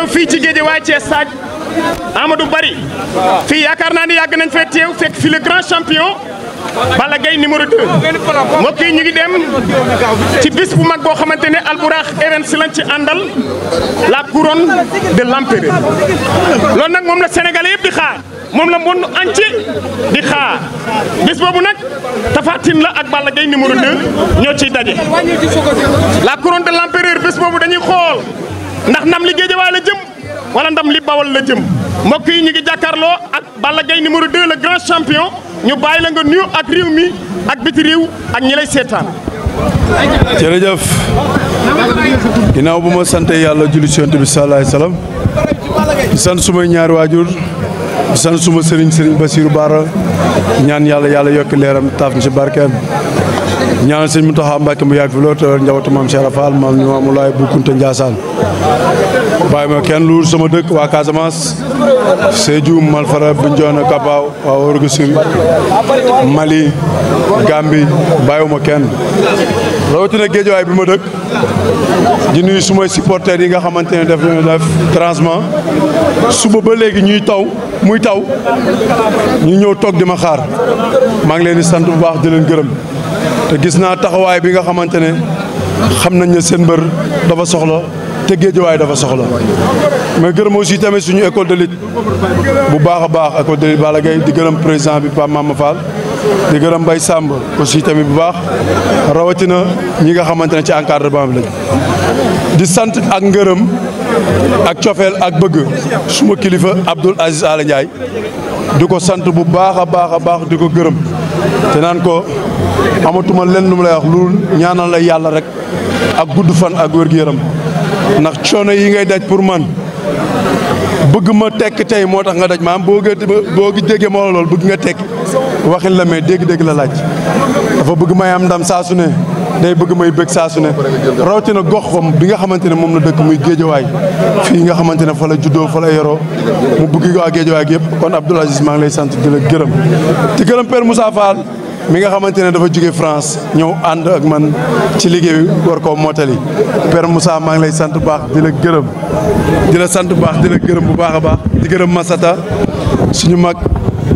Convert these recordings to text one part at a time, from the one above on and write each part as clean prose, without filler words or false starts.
teew fii ci Guédiawaye ci stade Amadou Barry fii yaakaar naa ni yàgg nañ fee teew fekk fi le grand champion Balla Gaye numéro 2 mbokk yi ñu ngi dem ci bis bu mag boo xamante ne Albourakh Events lañ ci àndal la couronne de l'empereur loolu nag moom la Sénégalais yëpp di xaar moom la monde entier di xaar bis boobu nag Tapha Tine la ak Balla Gaye numéro 2 ñoo ciy daje la couronne de l'empereur bis boobu dañuy xool ndax ndam li Guédiawaye la jëm wala ndam li Bawol la jëm mbokk yi ñu ngi jàkkaarloo ak Balla Gaye numéro 2 le grand champion ñu bàyyi la nga nuyu ak réew mi ak biti réew ak ñi lay seetaan. jërëjëf ginnaaw bu ma sant yàlla julli ci Yonent bi sallallahu alayhi wasallam di sant sumay ñaari waajur di sant suma sëriñ Bassirou Bara ñaan yàlla yokk leeram taaf ñu ci barkeem ñaan sëñ Mountakha Mbacké mu yàgg fi loolu te njabootu maam Cheikh Rafal maam ñu Moulay bu Kunta Ndiassane bàyyi ma kenn lu sama dëkk waa Casamance Sédhiou Malfara Bignona Kabaaw waa Ourossogui Mali Gambie bàyyiwuma kenn rawatina Guédiawaye bi ma dëkk di nuyu sumay supporters yi nga xamante ne def transement suba ba léegi muy taw ñu ñëw toog di ma xaar maa ngi leen di sant bu baax di leen gërëm te gis naa taxawaay bi nga xamante ne xam nañ ne seen mbër dafa soxla te Guédiawaye dafa soxla mais gërëm aussi tamit suñu école de lutte bu baax a baax école de lutte Balla Gaye di gërëm président bi Pape Mama Fall di gërëm Mbaye Samb aussi tamit bu baax rawatina ñi nga xamante ne ci encadrement bi lañ di sant ak ngërëm ak cofeel ak bëgg suma kilifa Abdoul Aziz Ala Ndiaye di ko sant bu baax a baax di ko gërëm te naan ko amatuma lenn lu mu lay wax lu ñaanal la yàlla rek ak gudd fan ak wér-gu-yaram ndax coono yi ngay daj pour man bëgg ma tekk tey moo tax nga daj maam boo déggee ma lool bëgg nga tekk waxin la mais dégg-dégg la laaj dafa bëgg may am ndam saa su ne day bëgg may bëgg saa su ne rawatina gox xom bi nga xamante ne moom la dëkk muy Guédiawaye fii nga xamante ne fa la juddoo fa la yoroo mu bëgg waa Guédiawaye gi yëpp kon Abdoul Aziz maa ngi lay sant di la gërëm di gërëm Père Moussa Fall mi nga xamante ne dafa jóge France ñëw ànd ak man ci liggéey war koo mottali Père Moussa maa ngi lay sant bu baax di la gërëm di la sant bu baax di la gërëm bu baax a baax di gërëm Massata suñu mag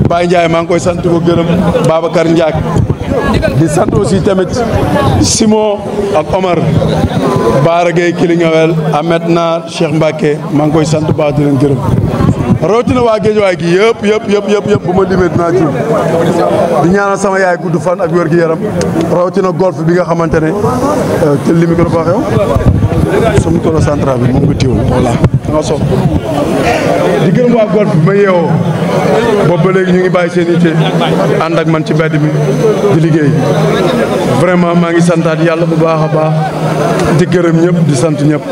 Baye Ndiaye maa ngi koy sant ko gërëm Babacar Ndiak di sant aussi tamit Simon ak Omar Baara Gueye Kilingawel Ahmed Naar Cheikh Mbacké maa ngi koy sant bu baax di leen gërëm rawatina waa Guédiawaye gi yëpp bu ma limee dinaa ci di ñaanal sama yaay gudd fan ak wér gi yaram rawatina golf bi nga xamante ne te li mi ko dafa xew sama tolo central bi moom nga téew voilà nga sox di gërëm waa golf bi ma yeewoo boobu ba léegi ñu ngi bàyyi seen yitte ànd ak man ci mbedd mi di liggéey vraiment maa ngi santaat yàlla bu baax a baax di gërëm ñëpp di sant ñëpp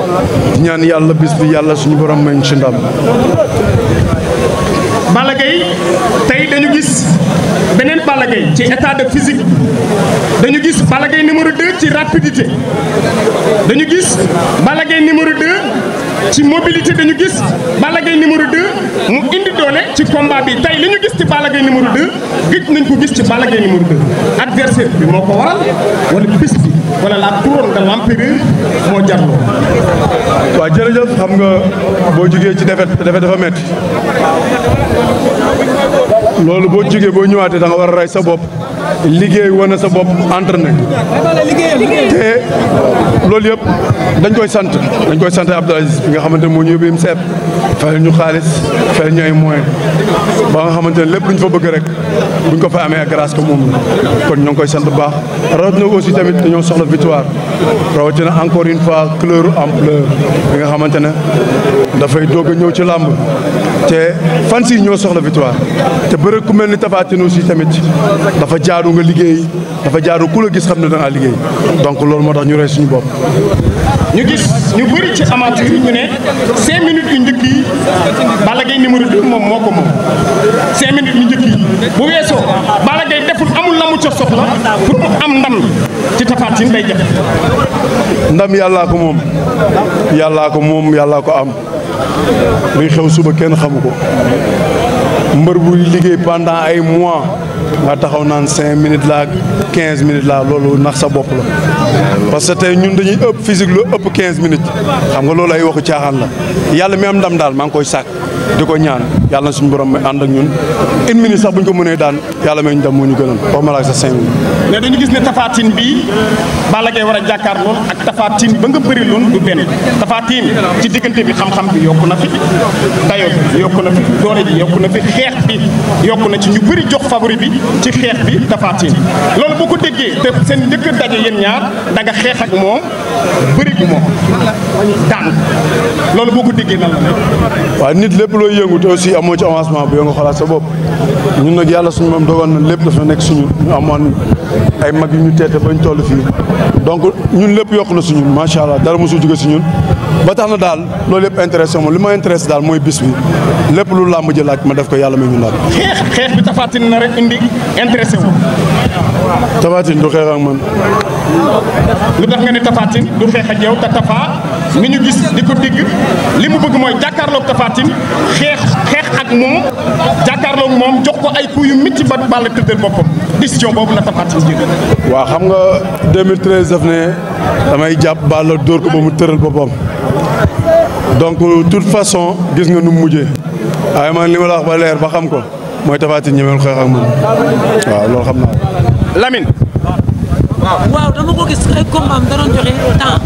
di ñaan yàlla bis bi yàlla suñu borom may ci ndam. Balla Gaye tey dañu gis beneen Balla Gaye ci état de physique dañu gis Balla Gaye numéro 2 ci rapidité dañu gis Balla Gaye numéro 2 ci mobilité dañu gis Balla Gaye numéro 2 mu indi doole ci combat bi tey li ñu gis ci Balla Gaye numéro 2 gëj nañ ko gis ci Balla Gaye numéro 2 adversaire bi moo ko waral wala bis bi wala la couronne de l'empereur moo jarloo. waaw jërëjëf xam nga boo jugee ci defet dafa metti loolu boo jugee boo ñëwaatee da nga war a rey sa bopp liggéey wane sa bopp entraîné te loolu yëpp dañ koy sant Abdoul Aziz bi nga xamante ne moo ñu yóbbu im seet fayal ñu xaalis fayal ñu ay moyens ba nga xamante ne lépp lu ñu fa bëgg rek buñ ko fa amee ak grâce que moom la kon ñoo ngi koy sant bu baax rawatina aussi tamit dañoo soxla victoire rawatina encore une fois couleur ampleur bi nga xamante ne dafay doog a ñëw ci làmb te fans yi ñoo soxla victoire te bëre ku mel ni Tapha Tine aussi tamit dafa jaadu nga liggéey dafa jaadu ku la gis xam ne da ngaa liggéey donc loolu moo tax ñu rey suñu bopp. ñu gis ñu bëri ci amateur yi ñu ne 5 minutes yu njëkk yi Balla Gaye numéro 2 moom moo ko moom 5 minutes yu njëkk yi bu weesoo Balla Gaye deful amul la mu ca soxla pour mu am ndam ci Tapha Tine day jafe. ndam yàllaa ko moom yàllaa ko am luy xew suba kenn xamu ko mbër bu liggéey pendant ay mois nga taxaw naan 5 minutes laa 15 minutes laa loolu nax sa bopp la parce que tey ñun dañuy ëpp physique lu ëpp 15 minutes xam nga loolu ay waxu caaxaan la yàlla mi am ndam daal maa ngi koy sàkk di ko ñaan yàlla na suñu borom may ànd ak ñun 1 minute sax bu ñu ko mënee daan yàlla may ñu dem moo ñu gënal wax ma la ak sa 5 minutes. mais dañu gis ne Tapha Tine bii Balla Gaye war a jàkkaarlool ak Tapha Tine ba nga bëri loon du benn Tapha Tine ci diggante bi xam-xam bi yokku na fi dayo bi yokku na fi doole ji yokku na fi xeex bi yokku na ci ñu bëri jox favori bi ci xeex bi Tapha Tine loolu boo ko déggee te seen njëkk a daje yéen ñaar da nga xeex ak moom bëri ak moom daan loolu boo ko déggee nan la. waaw nit lépp looy yëngu te aussi amoo ci avancement bu yoo nga xalaat sa bopp ñun nag yàlla suñu moom dogal na lépp dafa nekk suñu ñu amoon ay mag yu ñu teete bañ toll fii donc ñun lépp yokk na suñu macha allah dara mosul jóge si ñun ba tax na daal loolu yëpp intéressé moom li ma intéressé daal mooy bis bi lépp lu làmb ji laaj ma def ko yàlla may ñu laaj. xeex bi Tapha Tine na rek indi intéressé wu. Tapha Tine du xeex ak man. lu tax nga ne Tapha Tine du xeex ak yow te Tapha mi ñu gis di ko dégg li mu bëgg mooy jàkkaarloog Tapha Tine xeex ak moom jàkkaarloog moom jox ko ay coups yu métti ba Balla tëddal boppam décision boobu la Tapha Tine jël. waaw xam nga 2013 daf ne damay jàpp Balla dóor ko ba mu tëral boppam donc toute façon gis nga nu mu mujjee waaye man li ma la wax ba leer ba xam ko mooy Tapha Tine ñemewul xeex ak man waaw loolu xam naa. Lamine. waaw dama ko gis ay combat am da doon joxe temps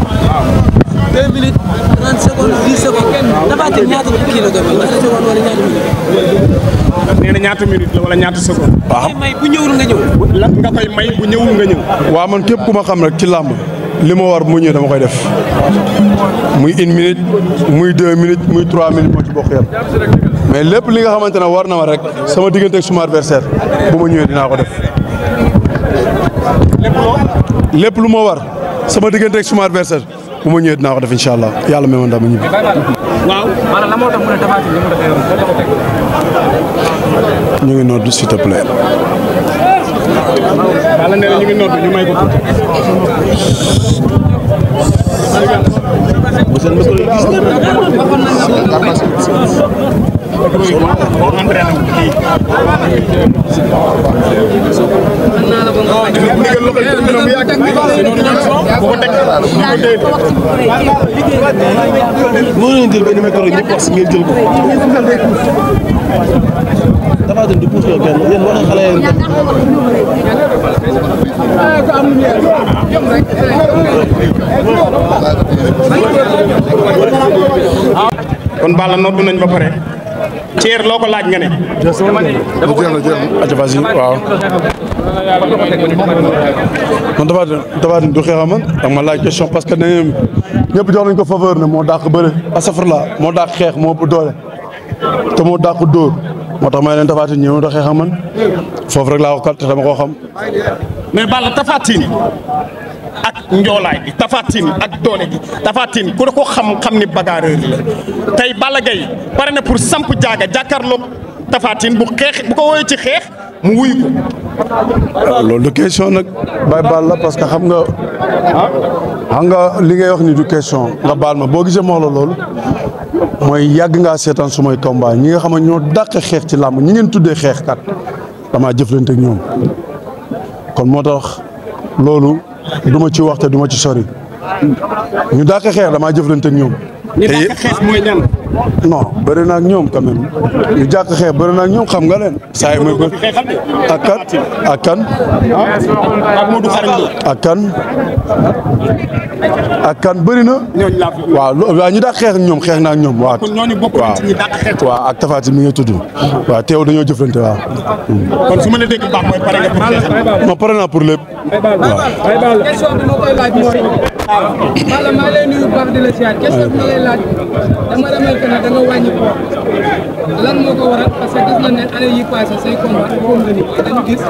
2 minutes 30 secondes 10 secondes Tapha Tine ñaata kii la gëm ñaata secondes wala ñaata minutes. nee na ñaata minutes la wala ñaata secondes. waaw may bu ñëwul nga ñëw. lan nga koy may bu ñëwul nga ñëw. waaw man képp ku ma xam rek ci làmb li ma war mu ñëw dama koy def muy 1 minute muy 2 minutes muy 3 minutes moo ci bokk yam mais lépp li nga xamante ne war na ma rek sama diggante ak suma adversaire bu ma ñëwee dinaa ko def. lépp lu ma war sama diggante ak suma adversaire bu ma ñëwee dinaa ko def incha allah yàlla may ma ndam ma ñibbi. waaw maanaam la moo tax mu ne Tapha Tine li mu defee ñu ngi nodd s'il te plaît. Balla nee na ñu ngi nodd ñu may ko moo leen jël benn micro ñëpp wax si ngeen jël ko Tapha Tine di pousse yow kenn yéen wax xale yéen kon Balla noddu nañ ba pare Thier loo ko laaj nga ne. waaw. man Tapha Tine du xeex man ak ma laaj question parce que dañu ñëpp jox nañ ko faveur ne moo dàq bëre asafurla moo dàq xeex moo ëpp doole te moo dàq dóor moo tax may leen Tapha Tine ñëw da xeex ak man foofu rek laa ko kat te dama koo xam. mais Balla Tapha Tine ak njoolaay gi Tapha Tine ak doole gi Tapha Tine ku ko xam ni bagarreur la tey Balla Gaye pare na pour samp jaaga jàkkaarloog Tapha Tine bu ko woowee ci xeex mu wuyu ko. waaw loolu du question nag bay Balla parce que xam nga li ngay wax ni du question nga baal ma boo gisee ma wax la loolu mooy yàgg ngaa seetaan sumay combat ñi nga xam ne ñoo dàq xeex ci làmb ñi ngeen tuddee xeex kat damaa jëflante ak ñoom kon moo tax loolu du ma ci wax te du ma ci sori ñu dàq xeex damaa jëflante ak ñoom. ñu dàq xeex mooy ñan. non bëri na ak ñoom quand même ñu jàkk xeex bëri na ak ñoom xam nga leen. saa yi muy ko ak kan ak kan. ak kan bëri na. waaw ñu dàq xeex ak ñoom xeex na ak ñoom waaw. waaw ak Tapha Tine mi nga tudd. waaw teew dañoo jëflante waaw. kon su ma la dégg baax mooy pare nga pour xeex. non pare naa pour lépp. waaw. question bi ma koy laaj mooy. Balla maa lay nuyu baax di la siyaar question bi ma lay laaj dama remarqué ne da nga wàññi ko lan moo ko waral parce que gis nañ ne année yi passé say combat foofu nga ni dañu gis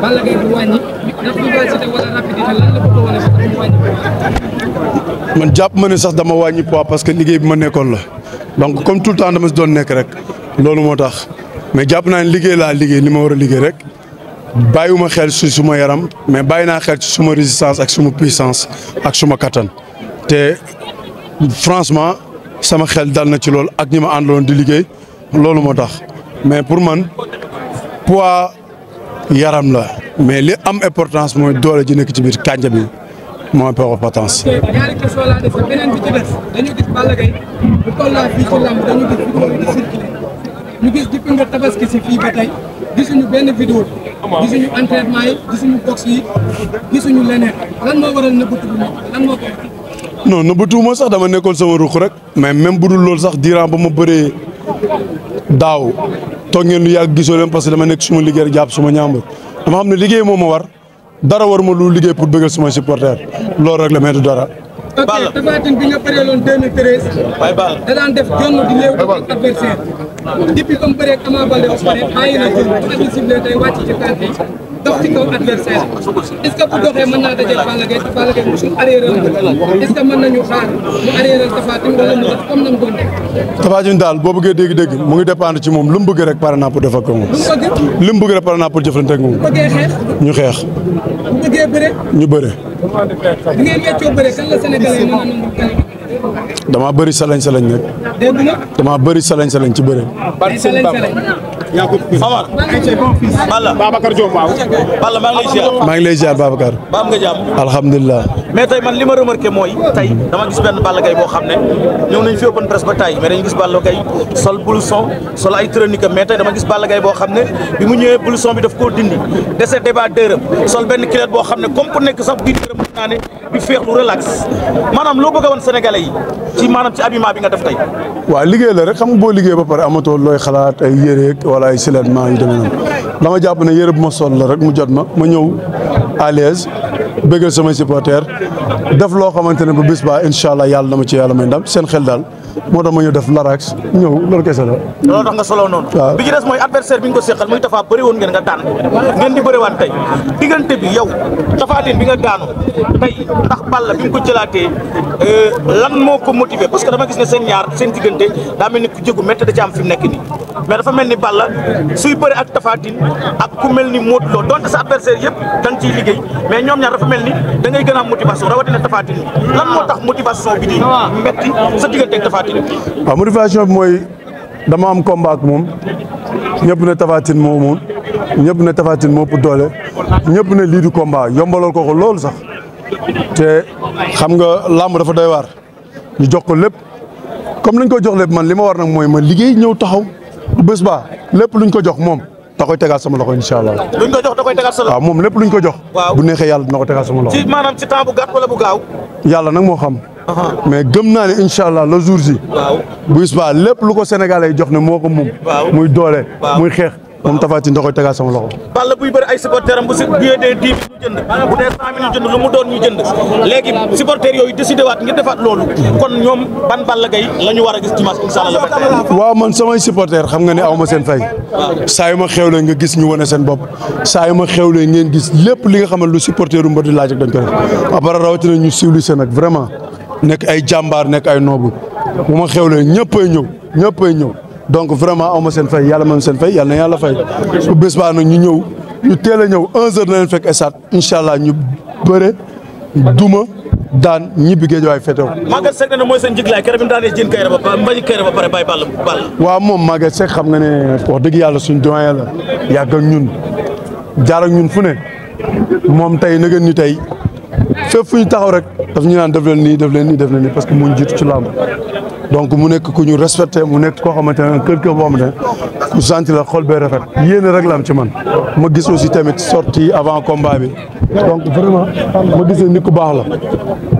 Balla Gaye du wàññi ndax vivacité wala rapidité lan la ko wane ba mu wàññi ko. man jàpp ma ne sax dama wàññi poids parce que liggéey bi ma nekkoon la donc comme tout le temps dama si doon nekk rek loolu moo tax mais jàpp naa ne liggéey laa liggéey li ma war a liggéey rek. bàyyiwuma xel si suma yaram mais bàyyi naa xel ci suma résistance ak suma puissance ak suma kattan te franchement sama xel dal na ci loolu ak ñi ma àndaloon di liggéey loolu moo tax mais pour man poids yaram la mais li am importance mooy doole ji nekk ci biir kànja bi moo ëpp importance. ñaari question laa dese beneen bi ci des dañu gis Balla Gaye bu tollaa fii ci lamb dañu gis vidéo bi di circulé ñu gis depuis nga tabaski si fii ba tey gisuñu benn vidéo gisuñu entraînement yi gisuñu box yi gisuñu leneen lan moo waral nëbbatu bi lan moo ko. non nëbbatuwuma sax dama nekkoon sama ruq rek mais même bu dul loolu sax diiran ba ma bëree daaw toog ngeen lu yàgg gisoo leen parce que dama nekk suma liggéey jàpp suma ñaambur dama xam ne liggéey moo ma war dara war ma lu liggéey pour bëggal suma supporter loolu rek la mais du dara. ok Tapha Tine bi nga bëree loon 2013. da daan def jonn di léew ak adversaire depuis ba mu bëree ak Ama Baldé ba pare bàyyi na jël bu adversaire tey wàcc ci tànk yi dox ci kaw adversaire est-ce que bu doxee mën naa dajee Balla Gaye te Balla Gaye musul arrière est-ce que mën nañu xaar mu arrière Tapha Tine wala mu def comme na mu doon def. Tapha Tine daal boo bëggee dégg-dégg mu ngi dépendre ci moom lu mu bëgg rek pare naa pour def ak moom. lu mu bëgg rek pare naa pour jëflante ak moom. bu bëggee xeex. ñu xeex. bu bëggee bëre. ñu bëre. bu ngeen weccoo bëre kan la Sénégalais mën a nangu kan. damaa bëri salañ nag. dégg nga. damaa bëri salañ ci bëre. salañ. Amar. Balla. Babacar Diop waaw. Balla maa ngi lay ziar. maa ngi lay ziar Babacar. ba am nga jàmm. alhamdulilah. mais tey man li ma remarqué mooy tey dama gis benn Balla Gaye boo xam ne ñëw nañ fi open press ba tey mais dañu gis Balla Gaye sol blouson sol ay tronique mais tey dama gis Balla Gaye boo xam ne bi mu ñëwee blouson bi daf koo dindi dese débat dërëm sol benn kilote boo xam ne comme ku nekk sax biir dërëm mën naa ne di féexlu relax maanaam loo bëgg a wan Sénégalais yi ci maanaam ci habillement bi nga def tey. waaw liggéey la rek xam nga boo liggéey ba pare amatoo looy xalaat ay yére wala ay siletement yu demee noonu dama jàpp ne yére bu ma sol la rek mu jot ma ñëw à l'aise bëggal samay supporter def loo xamante ne bu bis ba incha allah yàlla dama ci yàlla may ndam seen xel daal moo tax ma ñëw def larax ñëw loolu kese la. loolu tax nga solo noonu. waaw bi ci des mooy adversaire bi nga ko seqal muy Tapha bëri woon ngeen nga daan ngeen di bëriwaat tey diggante bi yow Tapha Tine bi nga daanu tey ndax Balla bi nga ko jëlaatee lan moo ko motivé parce que dama gis ne seen ñaar seen diggante daa mel ni ku jégu métti da ci am fi mu nekk nii mais dafa mel ni Balla suy bëri ak Tapha Tine ak ku mel ni Modou Lo donte sa adversaire yëpp da nga ciy liggéey mais ñoom ñaar dafa mel ni da ngay gën a am motivation rawatina Tapha Tine lan moo tax motivation bi di metti sa diggante ak Tapha Tine. waaw motivation bi mooy dama am combat ak moom ñëpp ne Tapha Tine moo moom ñëpp ne Tapha Tine moo ëpp doole ñëpp ne lii du combat yombalool ko loolu sax te xam nga làmb dafa doy waar ñu jox ko lépp comme lañ ko jox lépp man li ma war nag mooy ma liggéey ñëw taxaw bés ba lépp luñ ko jox moom da koy tegaat sama loxo incha allah. luñ ko jox da koy tegaat sa loxo. waaw moom lépp luñ ko jox. waaw bu neexee yàlla dina ko tegaat sama loxo. ci maanaam ci temps bu gàtt wala bu gaaw. yàlla nag moo xam. mais gëm naa ne incha allah le jour ji. waaw bu bis ba lépp lu ko Sénégalais jox ne moo ko moom. muy doole. muy xeex moom Tapha Tine da koy tegaat sama loxo. Balla buy bëri ay supporters am bu si billet de 10 000 ñu jënd bu dee 100 000 ñu jënd lu mu doon ñu jënd léegi supporters yooyu décidé waat ngir defaat loolu kon ñoom ban Balla Gaye la ñu war a gis dimanche incha allah la. waaw man samay supporters xam nga ne aw ma seen fay. saa yu ma xewlee nga gis ñu wane seen bopp saa yu ma xewlee ngeen gis lépp li nga xam ne lu supporteru mbër di laaj ak dañ ko def après rawatina ñu civilisé nag vraiment nekk ay jàmbaar nekk ay noobu bu ma xewlee ñëppay ñëw donc vraiment aw ma seen fay yàlla man seen fay yàlla na yàlla fay bu bés baa nag ñu ñëw ñu teel a ñëw 11h na leen fekk stade incha allah ñu bëre duma daan ñibbi géej waay fétéw. Maguette Seck ne mooy seen njëglaay keroog bi mu daanee jën kayra ba mbañi kayra ba pare bàyyi Balla. waaw moom Maguette Seck xam nga ne wax dëgg yàlla suñ doyen la yàgg ak ñun jaar ak ñun fu ne moom tey nëgën ni tey fépp fu ñu taxaw rek daf ñu naan def leen nii parce que mu jiitu ci làmb donc mu nekk ku ñu respecté mu nekk koo xamante ne quelqu'un boo xamante ne ku sentir la xol bee rafet yéene rek la am ci man ma gis aussi tamit sortie avant combat bi donc vraiment ma gis ne nit ku baax la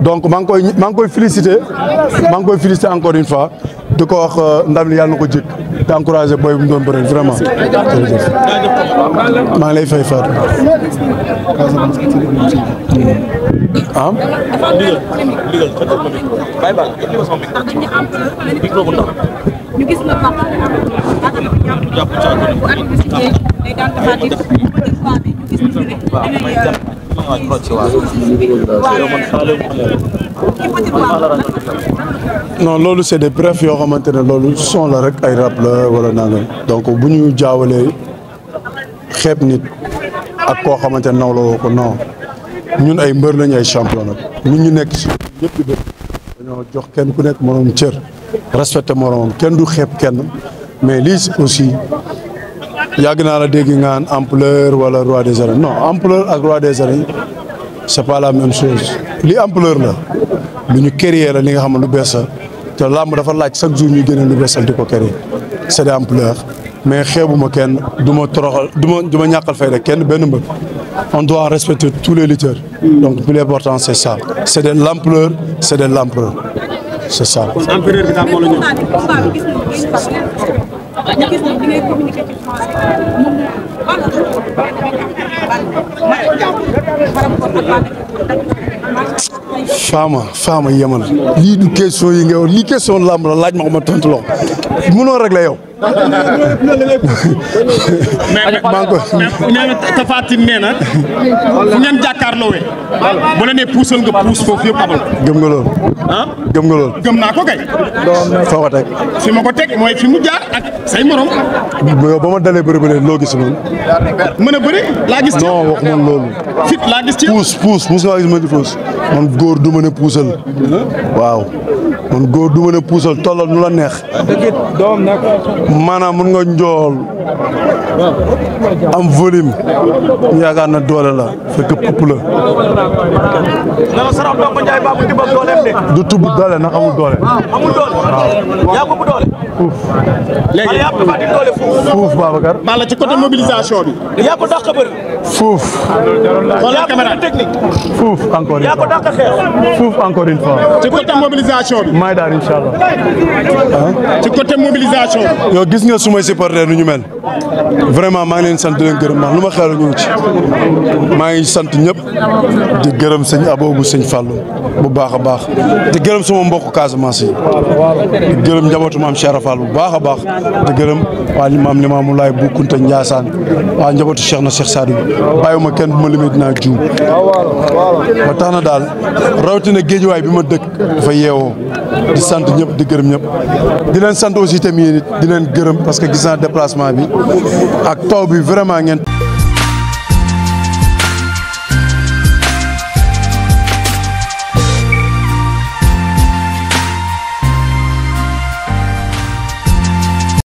donc maa ngi koy félicité encore une fois di ko wax ndam li yàlla na ko jëkk te encouragé booy bu mu doon bëri vraiment jërëjëf maa ngi lay fay Fatou ah ñu gis nga Papa non loolu c'est des brefs yoo xamante ne loolu son la rek ay rap la wala nangam donc bu ñu jaawalee xeeb nit ak koo xamante ne naw la woo ko non ñun ay mbër lañ ay champion nag ñun ñu nekk si ñëpp di bëgg dañoo jox kenn ku nekk moroom cër respecté moroomam kenn du xeeb kenn mais lii aussi yàgg naa la dégg nga naan ampleur wala roi des arènes non ampleur ak roi des arènes c'est pas la même chose li ampleur la lu ñu créer la li nga xam ne lu bees la te làmb dafa laaj chaque jour ñu génne lu beesal di ko créer c'est de ampleur mais xeebuma kenn du ma toroxal du ma ñàkkal fayda kenn benn mbër on doit respecter tous les lutteurs donc plus important c'est ça c'est de l'ampleur c'est de l'ampleur c'est ça. empereur bi daal moo la ñëw. Fama yemal lii du question yi nga wax lii question lamb la laaj ma ko ma tontu loo mënoo régler yow. mais Tapha Tine nee na fu ngeen jàkkaarloowee bu la nee puusal nga puus foofu yëpp abal. gëm nga loolu. ah gëm nga loolu. gëm naa ko kay. foo ko teg. fi ma ko teg mooy fi mu jaar ak say morom. yow ba ma dalee bëri loo gis noonu. mën a bëri laa gis. non wax man loolu. fit laa gis ci. puus mos ngaa gis ma di puus. man góor du ma ne puusal. waaw man góor du ma ne puusal tollal nu la neex. maanaam mën nga njool am volume yaakaar na doole la fekk ëpp la. non Sarax Ndongo Ndiaye ba mu tibbam dooleem de. du tubb doole ndax amul doole. amul doole. waaw yaa ko bu doole. fuuf. léegi yaa ko Tapha Tine doole fuuf. fuuf Babacar. Balla ci côté mobilisation bi. yaa ko dàq bëri. fuuf. yaa ko gën a technique. fuuf encore une fois. yaa ko dàq xeex. fuuf encore une fois. ci côté mobilisation bi. maay daal incha allah. ci côté mobilisation bi. yow gis nga sumay supporter nu ñu mel vraiment maa ngi leen sant di leen gërëm ndax lu ma xeelu ñu ngi ci maa ngi sant ñëpp di gërëm sëñ Aboobu sëñ Fallou bu baax a baax di gërëm suma mbokku Casamance yi di gërëm njabootu maam Cheikh Fall bu baax a baax di gërëm waa maam Limaamu Laay bu Kunta Ndiassane waa njabootu Cheikh na Cheikh Sadou bàyyiwuma kenn bu ma limee dinaa juum ba tax na daal rawatina géejuwaay bi ma dëkk dafa yeewoo di sant ñëpp di gërëm ñëpp di leen sant aussi tamit di leen gërëm parce que gis naa déplacement bi ak taw bi vraiment ngeen